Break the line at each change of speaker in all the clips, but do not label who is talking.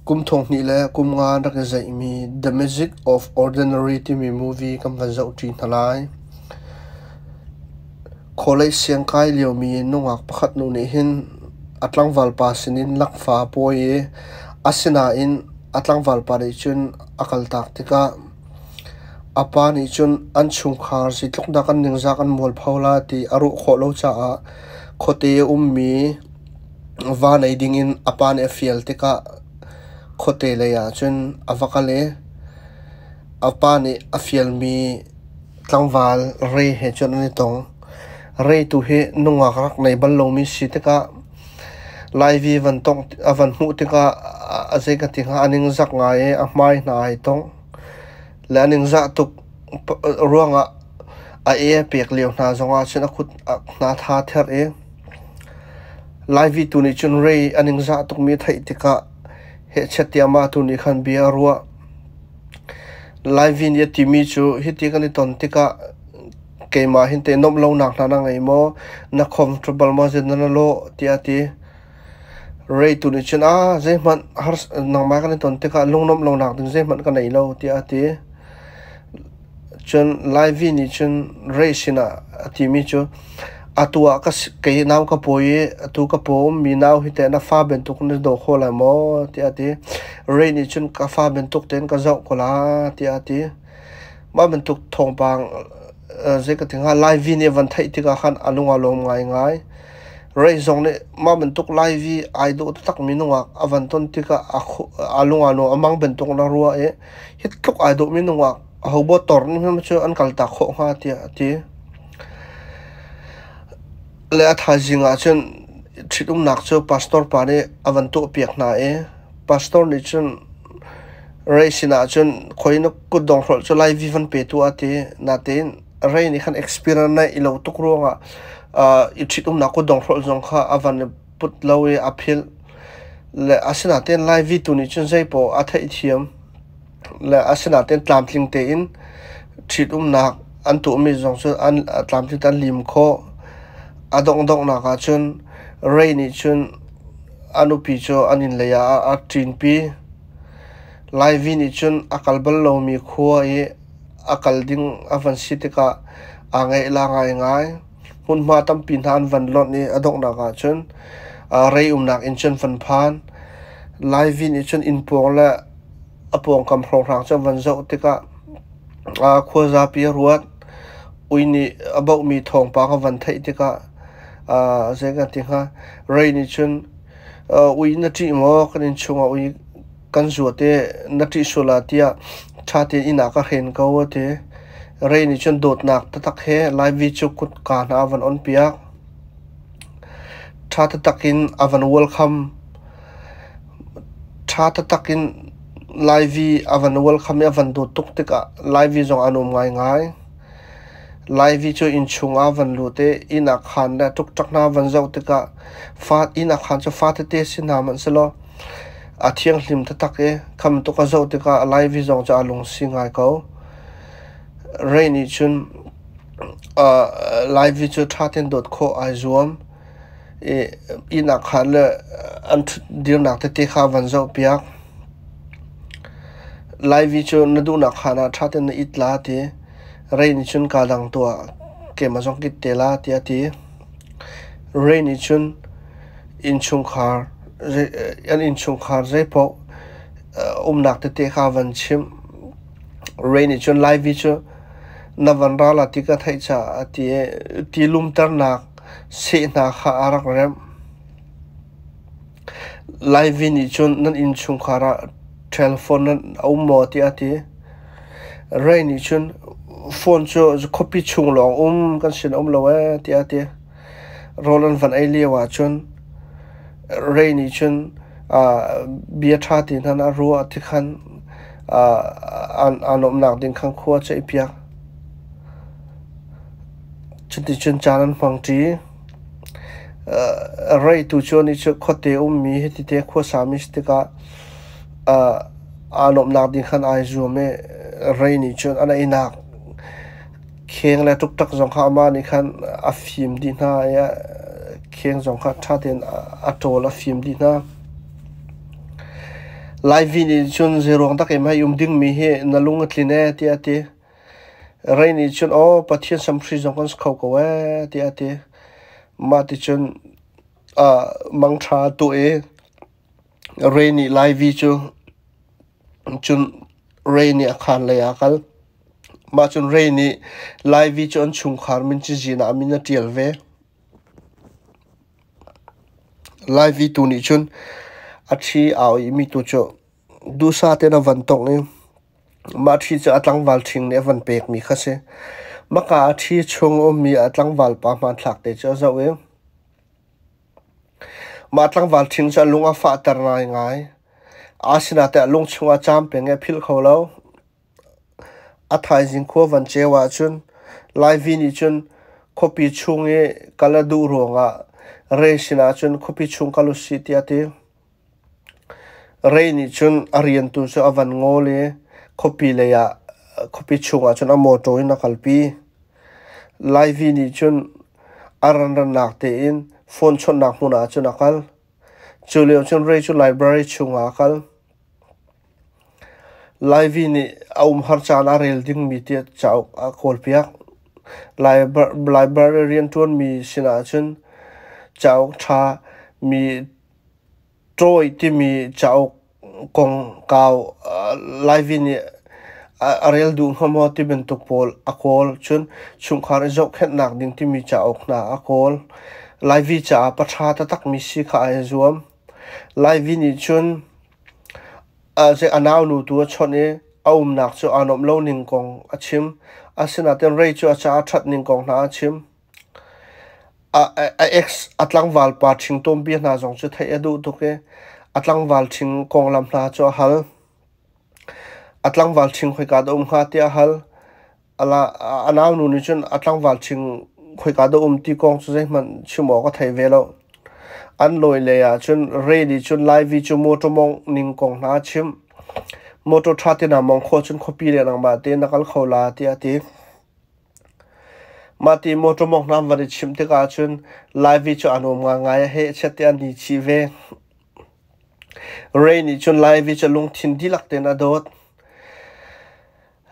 Kum 2005 an rak i zeihmi The Magic of Ordinary timi movie kan van zohṭi hna lai. College siangkai liomi nungak pakhat nu nih hin a tlangval pa sinin lakfa a pawi i asinain a tlangval pa nih cun a kaltak tikah a pa nih cun an chungkhar zeitluk dah kan ningzak an mualpho la ti a ruah khawh lo caah khuate a ummi Va nei dingin a pa nih a fial tikah khuate lei ah cun a va kal i a pa nih a fialmi tlangval Ray he cun an i tong. Ray tu hi nungak rak nei bal lomi si tikah Laivi a van hmuh tikah a zei ka ti hnga a ningzak ngai i a hmai hna ai tongh. Le a ningzah tuk ruangah a e a pek lio hna zongah cun a kut hna tha therh i Laivi tu nih cun Ray a ningzah tukmi a theih tikah hehchet tiah amah tu nih khan bia a ruah. Laivi nih a timi cu hiti kan i ton tikah keimah hin teh nuamh lonak hna na ngei maw? Na comfortable maw? Zeidah na lawh? tiah a ti. Ray tu nih cun ah zeihmanh nangmah kan i ton tikah lungnuamh lonak ding zeihmanh ka nei lo tiah a ti. Cun Laivi nih cun Ray sinah a timi cu, Atu ah kei nau ka pawi i atu ka paw ummi nau hi teh na fa bantuk na daw kho lai maw? tiah a ti. Ray nih cun ka fa bantuk tein ka zoh ko la tiah a ti. Mah bantuk thawngpang zei ka ti hnga Laivi nih a van theih tikah khan a lung a lawm ngaingai. Ray zong nih mah bantuk Laivi ai dawh taktakmi nungak a van ton tikah a lung aa nuam, a mang bantuk in a ruah i hi tluk ai dawhmi nungak ahobo tor nih hmanh cu an kaltak khawh hnga tiah a ti. Le a thaizing ah cun ṭhitumnak cu pastor pa nih a van tuahpiak hna i pastor nih cun Ray sinah cun khoi na kutdong hrolh cu Laivi van pe tuah a ti. Natein Ray nih khan experience na i lo tuk ruangah i ṭhitumnak kutdong hrolh zong kha a van i put lo i a philh. Le asinain Laivi tu nih cun zeipaoh a theihthiam. Le asinain tlamtling tein ṭhitumnak an tuahmi zong cu an tlamtling tein an lim khawh. A donghnak ah cun Ray nih cun a nupi cu an inn lei ah a ṭinpi. Laivi nih cun a kal bal lomi khua i a kal ding a van si tikah aa ngaih la ngaingai. Hmunhma tampi hna an van lonh i a donghnak ah cun Ray umnak inn cun van phan. Laivi nih cun inn pawng le a pawngkam hrawnghrang cu an van zoh tikah khua zapi a ruat. Ui nih a bohmi thawngpang a van theih tikah zei kan ti hnga Ray nih cun ui na ṭih maw? Kan inn chungah ui kan zuat i na ṭih sual ah tiah ṭha tein inn ah ka hren ko a ti. Ray nih cun dawtnak taktak he Laivi cu kutka hna a van onpiak. Ṭha taktak in a van welcome. Ṭha taktak in Laivi a van welcome i a van dawt tuk tikah Laivi zong aa nuam ngaingai. Laivi cu innchung ah a van lut i inn ah khaan le ṭukṭak hna a van zoh tikah inn ah khaan cu fa tete si hna hmanhsehlaw a thianghlim taktak i kham tuk a zoh tikah Laivi zong cu aa lungsi ngai ko. Ray nih cun Laivi cu ṭha tein dawt khawh ai zuam. I inn ah khan le an ṭhutdirnak tete kha van zohpiak. Laivi cu na duhnak khaan ah ṭha tein na it la a ti. Ray nih cun kaa dang tuah, keimah zong ka it te la tiah a ti. Ray nih cun innchungkhar an innchungkhar zeipaoh umnak tete kha van chimh. Ray nih cun Laivi cu na van ra la ti ka theih caah a ti i ti lumternak seh hna kha a rak remh. Laivi nih cun nan innchungkhar ah telephone nan a um maw tiah a ti. Ray nih cun phone cu khuapi chung lawng um kan sin a um lo ee tiah a ti. Rawl an van ei lio ahcun Ray nih cun bia ṭha te hna a ruah tikhan aa nuamhnak ding khan khua a ceihpiak. Cuticun caan an hmangṭi. Ray tu cu anih cu khuate ummi hiti te khuasami si tikah aa nuamhnak ding khan ai zuam i Ray nih cun an einak Kheng le ṭukṭak zong kha amah nih khan a fim dih hna i kheng zong kha ṭha tein a ṭawl a fim dih hna. Laivi nih cun zeiruang dah keimah hi um dingmi hi na lung a tlin ee tiah a ti. Rei nih cun aw Pathian samhri zong kan si kho ko ee tiah a ti. Mah ticun mangṭha a tuah i Rei nih Laivi cu cun Rei nih a khaan lei ah a kal. Mah cun Rei nih Laivi cu an chungkhar min cazin ah a min a ṭial ve. Laivi tu nih cun a ṭhi aa oihmi tu cu duhsah tein a van tongh i mah ṭhi cu a tlangval ṭhing nih a van pekmi kha a si. Mahka a ṭhi chung a ummi a tlangval pa hmanthlak te cu a zoh i mah tlangval ṭhing cu a lung a fahter ngaingai. Asinain a lung chungah a caam peng i a philh kho lo. A thaizing khua van ceu ahcun Laivi nih cun khuapi chung i kal a duh ruangah Rei sinah cun khuapi chung kal usih tiah a ti. Rei nih cun a riantu cu a van ngawl i khuapi lei ah khuapi chungah cun a mawṭaw in a kalpi. Laivi nih cun a ranrannak tein phone chawnhnak hmun ah cun a kal. Cu lio cun Rei cu library chungah a kal. Laivi nih a umhar caan ah rel dingmi tiah cauk a kawlpiak. Library rianṭuanmi sinah cun cauk ṭha mi ṭawi timi cauk kongkau Laivi nih a rel duh hnga maw ti bantuk pawl a kawl. Cun chungkhar i zohkhenhnak ding timi cauk hna a kawl. Laivi caah paṭha taktakmi si kha ai zuam. Laivi nih cun A naunu tu a chawnh i a umnak cu aa nuamh lo ning kong a chim. Asinain Ray cu a caah a ṭhat ning kong hna a chim. A ex a tlangval pa ṭhing tawmbia hna zong cu theih a duh tuk i a tlangval ṭhing konglam hna cu a hal. A tlangval ṭhing khoika dah um hnga tiah a hal. A naunu nih cun a tlangval ṭhing khoika dah um ti kong cu zeihmanh chim awk a thei ve lo. An lawi lei ah cun Ray nih cun Laivi cu mawṭaw mawngh ning kong hna a chimh. Mawṭaw ṭha tein aa mawngh khawh cun khuapi le nangmah tein na kal kho la tiah a ti. Mah ti mawṭaw mawngh hna an van i chimh tikah cun Laivi cu aa nuam ngaingai, a hehchet tiah an ni chih ve. Ray nih cun Laivi cu lungthin dihlak tein a dawt.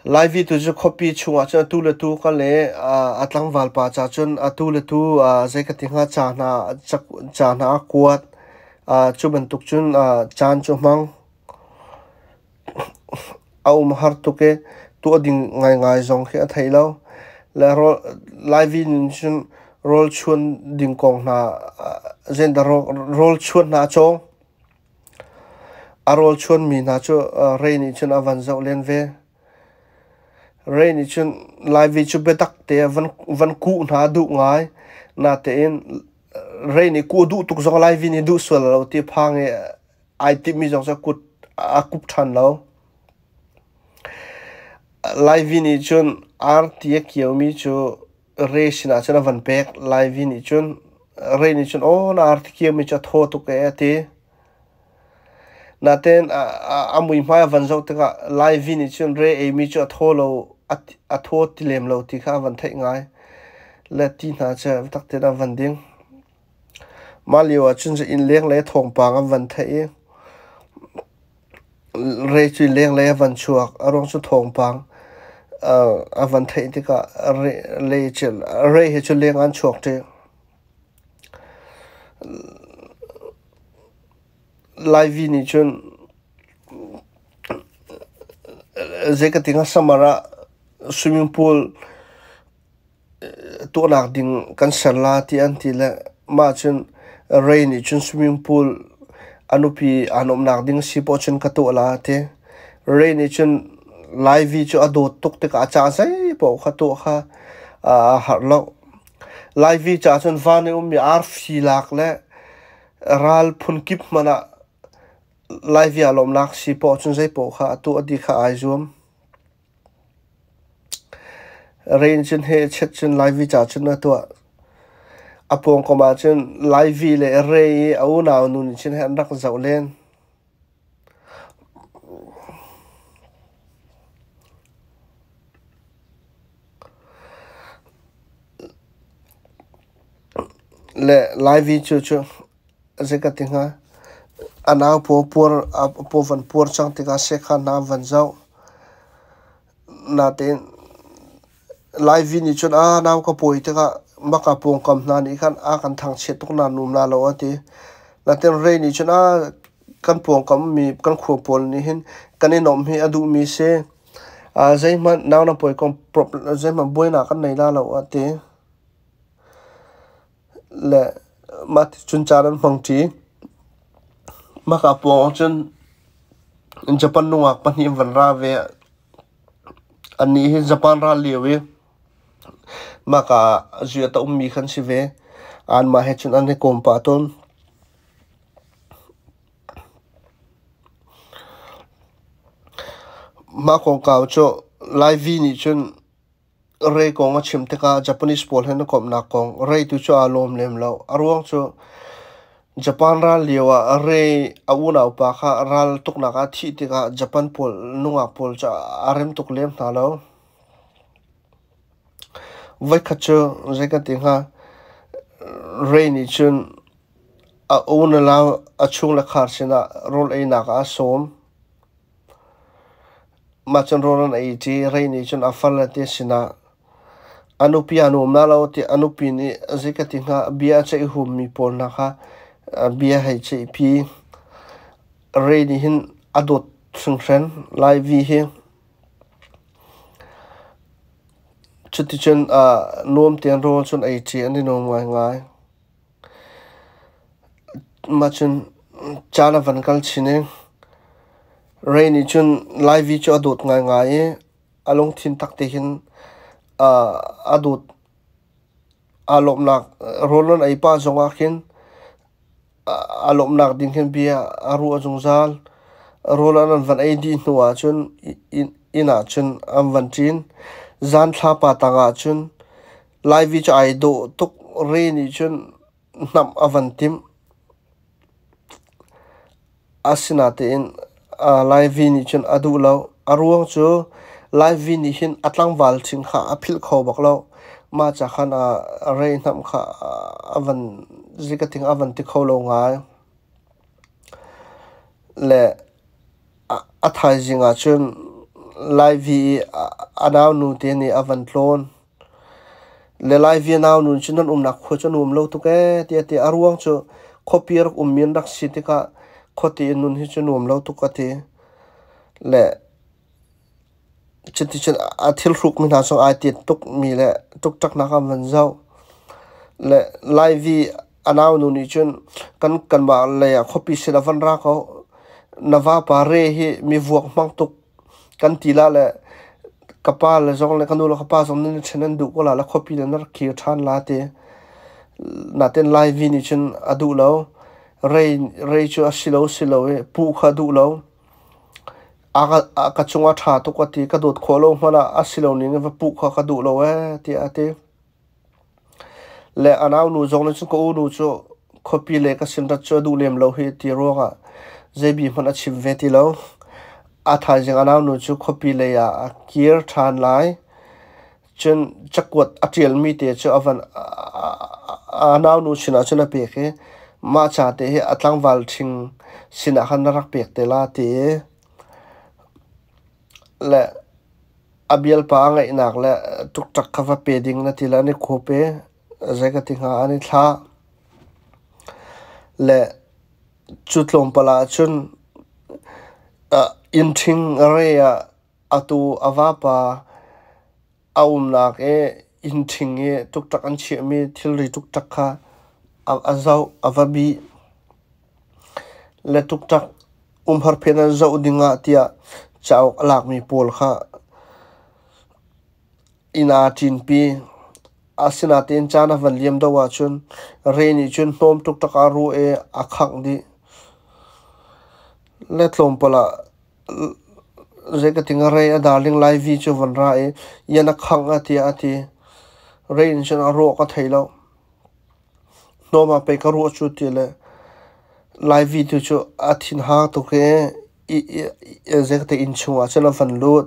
Laivi tu cu khuapi chungah cun atu le tu kal i a tlangval pa ca cun atu le tu zei ka ti hnga ca hna ca hna a kuat. Cu bantuk cun caan cu hmang. A um har tuk i tuah ding ngaingai zong khi a thei lo. Le Laivi nih cun rawl chuan ding kong hna zeidah rawl chuan hna a cawng. A rawl chuanmi hna cu Ray nih cun a van zoh len ve. Ray nih cun Laivi cu biatak te van kuh hna a duh ngai. Natein Ray nih kuh a duh tuk zong Laivi nih duh sual lo ti phang i ai timhmi zong cu a kut a kup ṭhan lo. Laivi nih cun arti a kiomi cu Ray sinah cun a van pek. Laivi nih cun Ray nih cun aw na arti kiomi cu a thaw tuk ee a ti. Natein a muihmai a van zoh tikah Laivi nih cun Ray eimi cu a thaw lo a thaw ti lem lo ti kha a van theih ngai. Le ti hna cu biatak tein a van ding. Mah lio ah cun inn lenglei thawngpang an van theih i Ray cu lenglei a van chuak. A ruang cu thawngpang a van theih tikah Ray he cu leng an chuak ṭi. Laivi nih cun zei ka ti hnga summer ah swimming pool tuahnak ding kan ser la ti an ti le mah cun Ray nih cun swimming pool a nupi aa nuamhnak ding si poah cun ka tuah la a ti. Ray nih cun Laivi cu a dawt tuk tikah a ca zeipaoh kha tuah kha aa harh lo. Laivi caah cun van i ummi arfi lak le ral phunkip hmanh ah Laivi aa lawmhnak si poah cun zeipaoh kha a tuah dih kha ai zuam. Rain cun hehchet cun Laivi ca cun a tuah. A pawngkam ah cun Laivi le Ray i a unau nu nih cun an rak zoh len. Le Laivi cu cu zei ka ti hnga? A nau paw puar a paw van puar cang tikah sekhan hna an van zoh. Natein Laivi nih cun a nau ka pawi tikah maka pawngkam hna nih khan a kan thangchiat tuk na num la lo a ti. Natein Ray nih cun a kan pawngkam mi kan khua pawl nih hin kan i nuamh hi a duhmi si. Zeihmanh nau na pawi kong zeihmanh buainak kan nei la lo a ti. Le mah ticun caan an hmangṭi. Maka pawng ah cun Japan nungak pahnih an van ra ve. Annih hi Japan ral lio i maka ah zuat a ummi khan si ve. Anmah he cun an i kawm pah tawn. Mah kongkau cu Laivi nih cun Rei kong a chim tikah Japanese pawl he na komhnak kong Rei tu cu aa lawm lem lo. A ruang cu Japan ral lio ah Rei a unaupa kha ral tuknak ah a thih tikah Japan pawl nungak pawl cu a rem tuk lem hna lo. Voikhat cu zei kan ti hnga Rei nih cun a unau a chung le khar sinah rawl einak ah a sawm. Mah cun rawl an ei ṭi. Rei nih cun a farle te sinah a nupi aa nuam na lo tiah a nupi nih zei ka ti hnga bia a ceih hummi pawl hna kha bia hei ceihpi. Rei nih hin a dawt hringhran Laivi hi. Cuticun nuam tein rawl cun ei ṭi an i nuam ngaingai. Mah cun caan a van kal chin i Ray nih cun Laivi cu a dawt ngaingai i a lungthin tak te hin a dawt. Aa lawmhnak rawl an ei pah zongah khin aa lawmhnak ding khin bia a ruah zungzal. Rawl an van ei dih hnu ahcun inn ah cun an van ṭin. Zan thlapa tangah cun Laivi cu ai dawh tuk. Ray nih cun hnamh a van timh. Asinain Laivi nih cun a duh lo. A ruang cu Laivi nih hin a tlangval ṭhing kha a philh kho bak lo. Mah ca khan Ray hnamh kha a van zikating a van ti kho lo ngai. Le a thaizing ah cun Laivi i a naunu te nih a van tlawn. Le Laivi a naunu cu nan umnak khua cu a nuam lo tuk ee tiah a ti. A ruang cu khuapi a rak ummi an rak si tikah khuate in nun hi cu nuam lo tuk a ti. Le cuticun a thil hrukmi hna zong ai tet tukmi le ṭukṭaknak an van zoh. Le Laivi a naunu nih cun kan kanmah lei ah khuapi sin ah van ra ko. Na vapa re hi mi vuak hmang tuk Kan ti la le ka pa le zong le ka nu le ka pa zong nan i ṭhen an duh ko la le khuapi le na rak kir ṭhan la ti. Natin Laivi nih cun a duh lo. Rei, rei cu a si lo si lo i puh kha a duh lo. A ka, a ka cungah ṭha tuk a ti. Ka dawt khawh lo hmanh ah a si lo ning in va puh kha ka duh lo ee tiah a ti. Le a naunu zong nih cun ka unu cu khuapi le ka sin rat cu a duh lem lo hi ti ruangah zeibi hmanh a chim ve ti lo. A thaizing a naunu cu khuapi lei ah a kir ṭhan lai. Cun cakuat a ṭialmi te cu a van a naunu sinah cun a pek i mah ca te hi a tlangval ṭhing sinah khan na rak pek te la ti i le A bialpa a ngeihnak le ṭukṭak kha va pe ding na ti le an i khup i zei ka ti hnga an i thlah. Le cu tlawmpal ah cun inn ṭhing re ah atu a vapa a umnak i inn ṭhing i ṭukṭak an chiahmi thilri ṭukṭak kha a zoh, a va bih. Le ṭukṭak umharphen ah zoh dingah tiah cauk a lakmi pawl kha inn aa ṭinpi. Asinain caan a van liam deuh ahcun re nih cun hnawm ṭukṭak aa ruah i a khangh dih. Le tlawmpal ah zei ka ti hnga re a darling lai vi cu van ra i ian a khangh ah tiah a ti. Re in cun a ruah ka thei lo. Hnawm ah pei ka ruah cu ti le Laivi tu cu a thinhang tuk i zeikate inn chungah cun a van lut.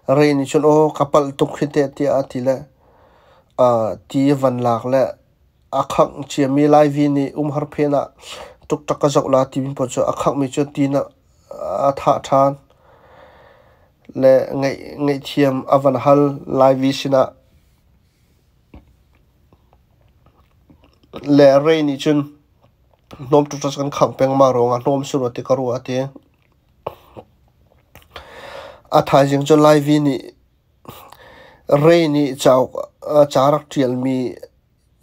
Rei nih cun aw ka palh tuk hi teh tiah a ti le ti a van lak le a khangh ciami Laivi nih umhar phen ah Tuktak ka zoh la timi pawl cu a khanghmi cu ti in a thah ṭhan le ngaihthiam a van hal Laivi sinah. Le Ray nih cun hnawm ṭuṭas kan khangh peng ma ruangah hnawm si rua ti ka ruah a ti. A thaizing cu Laivi nih Ray nih cauk ca rak ṭialmi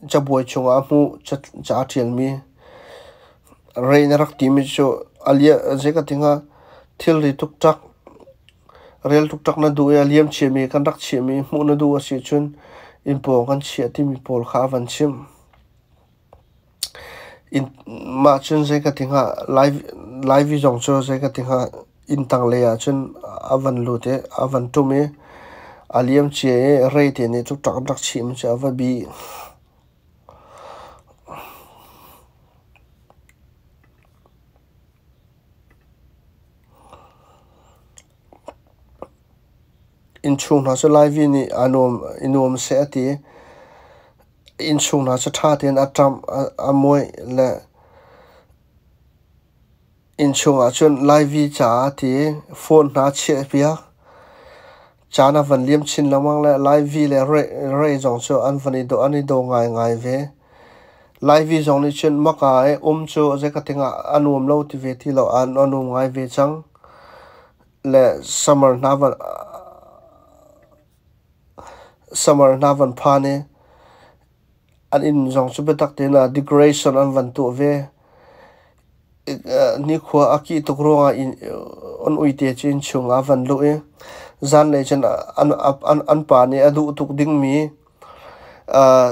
cabuai chungah a hmuh. Ca a ṭialmi Ray nih a rak timi cu a zei ka ti hnga thilri tuktak rel tuktak na duh i a liam ciami kan rak chiahmi hmuh na duh a si cun inn pawng kan chiah timi pawl kha a van chimh. Mah cun zei ka ti hnga Laivi zong cu zei ka ti hnga inn tanglei ah cun a van lut i a van ṭum i a liam cia i rei te nih ṭukṭak an rak chihmi cu a va bih. Innchung hna cu Laivi nih aa nuam i nuam seh a ti. Innchung hna cu ṭha tein a ṭamh, a muaih le innchung ah cun Laivi caah ti phone hna a chiahpiak. Caan a van liam chin lengmang le Laivi le Ray zong cu an van i daw, an i daw ngaingai ve. Laivi zong nih cun maka i um cu zeikating ah a nuam lo ti ve ti lo, a nuam ngai ve cang. Le summer hna van Summer hna van phan i an inn zong cu biatak tein ah decoration an van tuah ve. Nikhua a kih tuk ruangah an uite cu innchung ah a van luh i zanlei cun an pa nih a duh tuk dingmi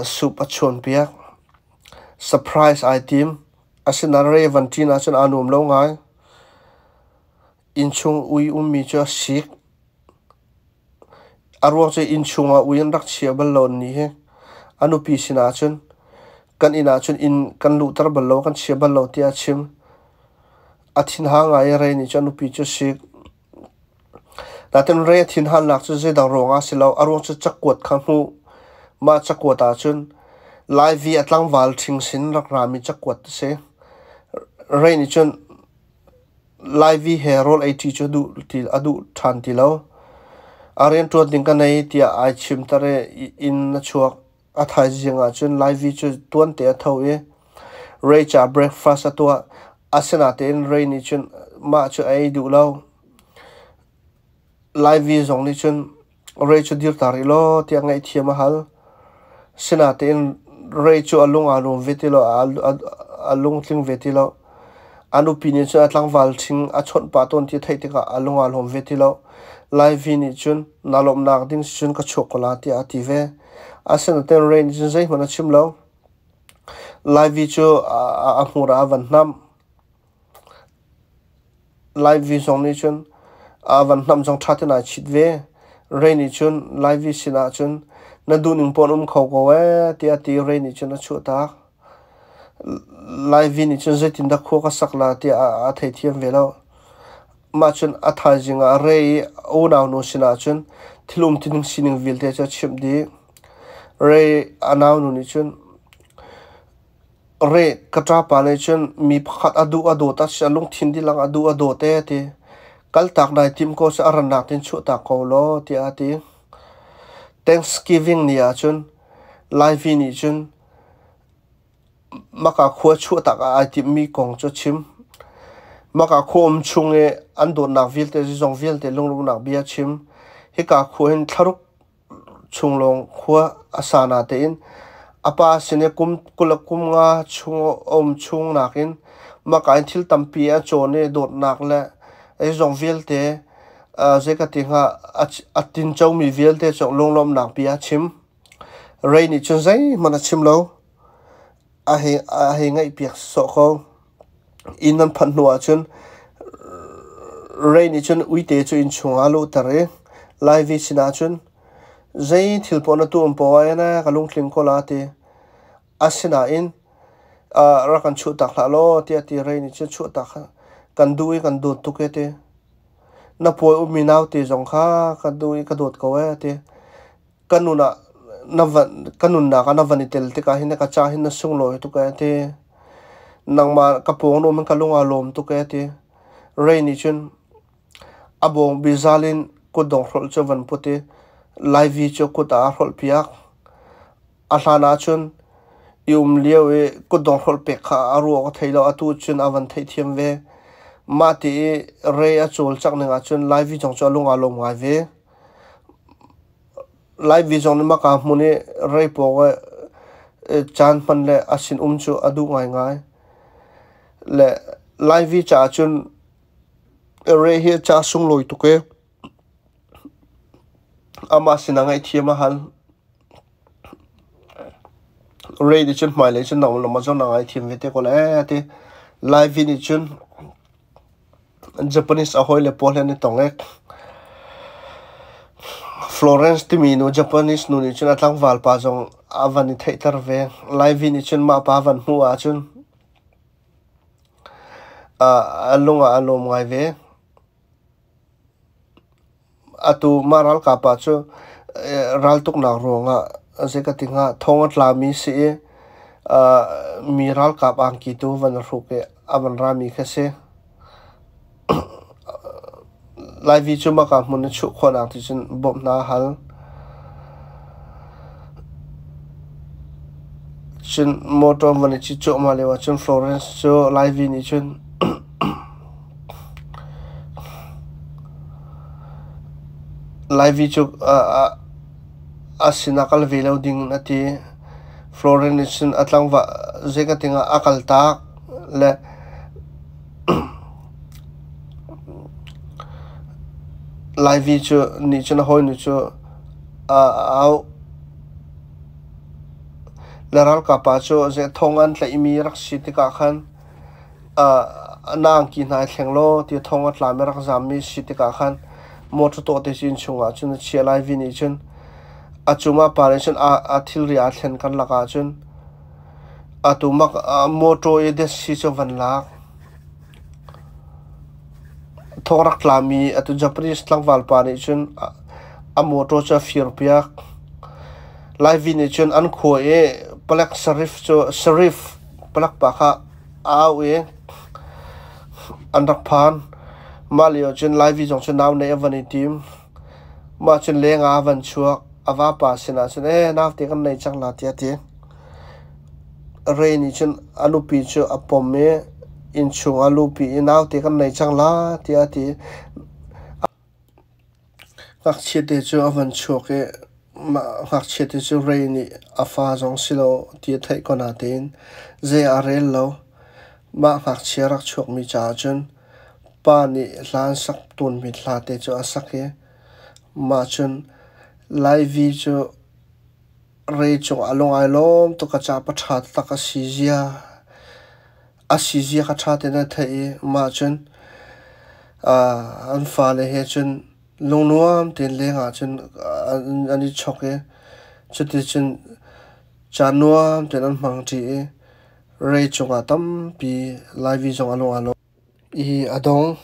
soup a chuanpiak. Surprise ai tim. Asinain rei a van ṭin ahcun aa nuam lo ngai. Innchung ui ummi cu a sik. A ruang cu innchung ah ui an rak chia bal lo an nih hi. A nupi sinah cun kan inn ah cun inn kan luhter bal lo, kan chia bal lo tiah a chim. A thinhang ngai i Ray nih cun a nupi cu a sik. Nain Ray a thinhannak cu zeidang ruangah a si lo. A ruang cu cakuat kha hmuh. Mah cakuat ah cun Laivi a tlangval ṭhing sin rak rami cakuat a si. Ray nih cun Laivi he rawl eiṭi cu a duh ṭhan ti lo. A rianṭuan ding ka nei tiah ai chimter i inn a chuak. A thaizing ah cun Laivi cu tuante a tho i Ray caah breakfast a tuah. Asinain Ray nih cun mah cu a ei duh lo. Laivi zong nih cun Ray cu dirter rih law tiah ngaihthiam a hal. Sinain Ray cu a lung aa nuam ve ti lo, a lungtling ve ti lo. A nupi nih cun a tlangval ṭhing a chawnh pah tawn ti a theih tikah a lung aa lawm ve ti lo. Laivi nih cun naa lawmhnak ding cun ka chuak ko la tiah a ti ve. Asinain Ray nih cun zeihmanh a chim lo. Laivi cu a hmur ah a van hnamh. Laivi zong nih cun a van hnamh zong ṭha tein ai chit ve. Ray nih cun Laivi sinah cun na duhning paoh in um kho ko ee tiah a ti i Ray nih cun a chuahtak. Laivi nih cun zeitindah khua ka sak la tiah a theithiam ve lo. Mah cun a thaizing ah Ray i a unaunu sinah cun thil umtuning sining vialte cu a chimh dih. Ray a naunu nih cun Re, ka ṭapa nih cun mi pakhat a duh a dawt a si, a lungthin dihlak a duh a dawt ee a ti. Kaltak nai tim ko seh, a rannak tein chuahtak ko law tiah a ti. Thanksgiving ni ah cun Laivi nih cun maka khua chuahtak ah ai timhmi kong cu a chim. Maka khua um chung i an dawtnak vialte, zeizong vialte lunglawmhnak bia a chim. Hika khua hin thlaruk chung lawng khua a sa natein a pa sin i kum 20 le kum nga chung a um chung nakin maka in thil tampi a cawn i dawtnak le zeizong vialte zei ka ti hnga a tincomi vialte cu lunglawmhnak bia a chim. Ray nih cun zeihmanh a chim lo. A hei ngaihpiak sawh ko. Inn an phanh hnu ahcun Ray nih cun uite cu inn chungah a luhter i Laivi sinah cun zei thil paoh na tuah poah ah na ka lungtling ko la a ti. Asinain rak kan chuahtak hlah law tiah a ti. Ray nih cun chuahtak kan duh i kan dawt tuk e a ti. Na pawi ummi naute zong kha ka duh i ka dawt ko e a ti. Ka nun ah na van ka nunnak ah na van i tel tikah hin ka ca hin na sunglawi tuk ee a ti. Nangmah ka pawng na um in ka lung aa lawm tuk ee a ti. Ray nih cun a bawngbi zal in kutdong hrolh cu a van put i Laivi cu kut ah a hrolhpiak. A hlan ahcun i um lio i kutdong hrolh pek kha a ruah ka thei lo. Atu cun a van theihthiam ve. Mah ti i Ray a cawlcangh ning ahcun Laivi zong cu a lung aa lawm ngai ve. Laivi zong nih maka hmun i Ray pawng i caan hman le a sin um cu a duh ngaingai. Le Laivi caah cun Ray hi ca sunglawi tuk i amah sinah ngaihthiam a hal. Ray nih cun hmailei cun nang lawmah zong na ngaithiam ve te ko lai a ti. Laivi nih cun Japanese a hawile pawl he an i tong i Florence timi nu Japanese nu nih cun a tlangval pa zong a van i theihter ve. Laivi nih cun mah pa van hmuh ahcun a lung ah a lawm ngai ve. Atu mah ralkap ah cu raltuknak ruangah zei ka ti hnga thong a tlami si i mi ralkap angki tu van a hruk i a van rami kha si. Laivi cu maka hmun i chuh khawhnak ti cun bawmh hna a hal. Cun motor van i cit cuahmah lio ah cun Florence cu Laivi nih cun Laivi cu a sinah kal ve lo ding a ti. Florence nih cun a tlangval zeikating ah a kaltak le Laivi cu nih cun a hawinu cu a auh. Le ralkap pa cu thong an tlaihmi rak si tikah khan na angki hna i thleng law ti thong a tlami a rak zammi si tikah khan mawṭaw tawhte cu inn chungah cun a chiah lai. Vi nih cun a cungah pa nih cun a thilri aa thlen karlak ah cun atu mawṭaw i detsi cu van lak. Thong rak tlami atu Japanese tlangval pa nih cun a mawṭaw cu a firpiak. Laivi nih cun an khua i palek Sharif cu Sharif palek pa kha a auh i an rak phan. Mah lio cun Laivi zong cu nau neih a van i tim. Mah cun leng ah a van chuak. A vapa sinah cun, "Ee, naute kan nei cang la," tiah a ti. Ray nih cun a nupi cu a pom i innchung ah a luhpi i naute kan nei cang la tiah a ti. Ngakchiate cu a van chuak i mah ngakchiate cu Ray nih a fa zong si lo ti a theih ko natein zei ah a rel lo. Mah ngakchia rak chuakmi caah cun pa nih hla an sak tawnmi hlate cu a sak i mah cun Laivi cu Ray cungah a lung ai lawm tuk. A ca paṭha taktak a si zia. A si zia kha ṭha tein a theih i mah cun an fale he cun lungnuam tein leng ah cun an i chok i cuticun caan nuam tein an hmangṭi i Ray cungah tampi Laivi zong a lung aa lawm i a dong.